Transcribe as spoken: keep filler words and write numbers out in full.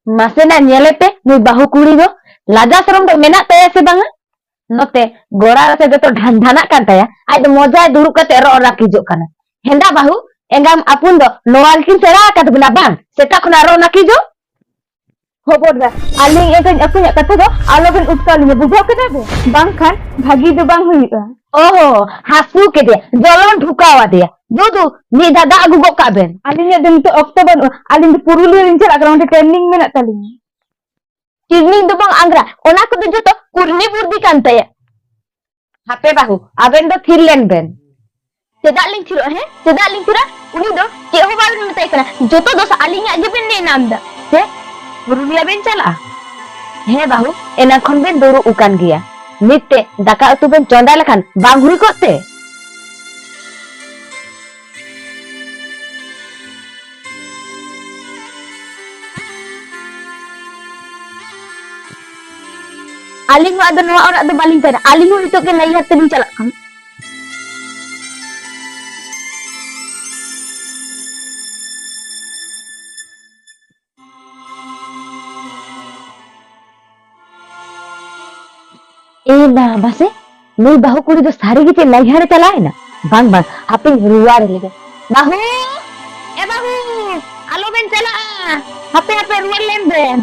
ᱢᱟᱥᱮᱱᱟᱜ ᱧᱮᱞᱮ ᱯᱮ, ᱱᱩᱭ ᱵᱟᱹᱦᱩ ᱠᱩᱲᱤ ᱫᱚ ᱞᱟᱡᱟ ᱥᱚᱨᱚᱢ ᱫᱚ ᱢᱮᱱᱟᱜ ᱛᱟᱭᱟ ᱥᱮ ᱵᱟᱝᱟ? ᱱᱚᱛᱮ ᱜᱚᱲᱟ ᱨᱮ ᱥᱮ ᱡᱚᱛᱚ ᱰᱷᱟᱱ ᱰᱷᱟᱱᱟᱜ ᱠᱟᱱ ᱛᱟᱭᱟ, ᱟᱡ ᱫᱚ ᱢᱚᱡᱟᱭ ᱫᱩᱲᱩᱵ ᱠᱟᱛᱮ ᱨᱚᱜ ᱨᱟᱹᱠᱤᱡᱚᱜ ᱠᱟᱱᱟ᱾ ᱦᱮᱸᱫᱟ ᱵᱟᱹᱦᱩ, ᱮᱸᱜᱟᱢ ᱟᱹᱯᱩᱱ ᱫᱚ ᱱᱚᱣᱟ ᱜᱮᱠᱤᱱ ᱥᱮᱬᱟ ᱟᱠᱟᱫ ᱵᱤᱱᱟ ᱵᱟᱝ? ᱥᱮᱛᱟᱜ ᱠᱷᱚᱱᱟᱜ ᱨᱚᱜ ᱱᱟᱹᱠᱤᱡᱚᱜ᱾ ᱠᱷᱚᱵᱚᱨᱫᱟᱨ, ᱟᱹᱞᱤᱧ ᱮᱸᱜᱟᱧ ᱟᱹᱯᱩᱧᱟᱜ ᱠᱟᱛᱷᱟ ᱫᱚ ᱟᱞᱚᱵᱮᱱ ᱩᱴᱠᱟᱹᱣ ᱞᱤᱧᱟ, ᱵᱩᱡᱷᱟᱹᱣ ᱠᱮᱫᱟ ᱵᱮᱱ? ᱵᱟᱝᱠᱷᱟᱱ ᱵᱷᱟᱹᱜᱤ ᱫᱚ ᱵᱟᱝ ᱦᱩᱭᱩᱜᱼᱟ᱾ ᱚᱦᱚ, ᱦᱟᱹᱥᱩ ᱠᱮᱫᱮᱭᱟ, ᱡᱚᱞᱚᱱ ᱰᱷᱩᱠᱟᱣ ᱟᱫᱮᱭᱟ᱾ ᱫᱩᱫᱩ, ᱢᱤᱫ ᱫᱷᱟᱣ ᱫᱟᱜ ᱟᱹᱜᱩ ᱜᱚᱫ ᱠᱟᱜ ᱵᱮᱱ᱾ ᱟᱹᱞᱤᱧᱟᱜ ᱫᱚ ᱱᱤᱛᱚᱜ ᱚᱠᱛᱚ ᱵᱟᱹᱱᱩᱜᱼᱟ, ᱟᱹᱞᱤᱧ ᱫᱚ ᱯᱩᱨᱩᱞᱤᱭᱟᱹ ᱞᱤᱧ ᱪᱟᱞᱟᱜ ᱠᱟᱱᱟ, ᱚᱸᱰᱮ training ᱢᱮᱱᱟᱜ ᱛᱟᱹᱞᱤᱧᱟ᱾ ᱴᱨᱮᱱᱤᱝ ᱫᱚ ᱵᱟᱝ ᱟᱝᱜᱽᱨᱟ, ᱚᱱᱟ ᱠᱚᱫᱚ ᱡᱚᱛᱚ ᱠᱩᱨᱱᱤ ᱵᱩᱨᱫᱤ ᱠᱟᱱ ᱛᱟᱭᱟ᱾ ᱦᱟᱯᱮ ᱵᱟᱹᱦᱩ, ᱟᱵᱮᱱ ᱫᱚ ᱛᱷᱤᱨ ᱞᱮᱱ ᱵᱮᱱ᱾ ᱪᱮᱫᱟᱜ ᱞᱤᱧ ᱛᱷᱤᱨᱚᱜᱼᱟ, ᱦᱮᱸ? ᱪᱮᱫᱟᱜ ᱞᱤᱧ ᱛᱷᱤᱨᱟ? ᱩᱱᱤ ᱫᱚ ᱪᱮᱫ ᱦᱚᱸ ᱵᱟᱵᱮᱱ ᱢᱮᱛᱟᱭ ᱠᱟᱱᱟ, ᱡᱚᱛᱚ ᱫᱳᱥ ᱟᱹᱞᱤᱧᱟᱜ ᱜᱮᱵᱮᱱ ᱧᱮᱞ ᱧᱟᱢ ᱮᱫᱟ᱾ ᱪᱮᱫ? ᱯᱩᱨᱩᱞᱤᱭᱟᱹ ᱵᱮᱱ ᱪᱟᱞᱟᱜᱼᱟ? ᱦᱮᱸ ᱵᱟᱹᱦᱩ, ᱮᱱᱟᱝ ᱠᱷᱚᱱ ᱵᱮᱱ ᱫᱩᱲᱩᱵ ᱟᱠᱟᱱ ᱜᱮᱭᱟ᱾ ᱱᱤᱛ ᱛᱮ ᱫᱟᱠᱟ ᱩᱛᱩ ᱵᱮᱱ ᱪᱚᱸᱫᱟ ᱞᱮᱠᱷᱟᱱ ᱵᱟᱝ ᱦᱩᱭ ᱠᱚᱜ ᱛᱮ? ᱟᱹᱞᱤᱧ ᱦᱚᱸ ᱟᱫᱚ ᱱᱚᱣᱟ ᱚᱲᱟᱜ ᱫᱚ ᱵᱟᱹᱞᱤᱧ ᱛᱟᱦᱮᱱᱟ, ᱟᱹᱞᱤᱧ ᱦᱚᱸ ᱱᱤᱛᱚᱜ ᱜᱮ ᱱᱟᱹᱭᱦᱟᱹᱨ ᱛᱮᱞᱤᱧ ᱪᱟᱞᱟᱜ ᱠᱟᱱᱟ᱾ ᱮ ᱢᱟ, ᱢᱟᱥᱮ, ᱱᱩᱭ ᱵᱟᱹᱦᱩ ᱠᱩᱲᱤ ᱫᱚ ᱥᱟᱹᱨᱤ ᱜᱮ ᱪᱮᱫ ᱱᱟᱹᱭᱦᱟᱹᱨᱮ ᱪᱟᱞᱟᱣ ᱮᱱᱟ? ᱵᱟᱝ, ᱵᱟᱝ, ᱦᱟᱯᱮᱧ ᱨᱩᱣᱟᱹᱲ ᱞᱮᱜᱮ᱾ ᱵᱟᱹᱦᱩ! ᱮ ᱵᱟᱹᱦᱩ! ᱟᱞᱚ ᱵᱮᱱ ᱪᱟᱞᱟᱜᱼᱟ! ᱦᱟᱯᱮ, ᱦᱟᱯᱮ, ᱨᱩᱣᱟᱹᱲ ᱞᱮᱱ ᱵᱮᱱ᱾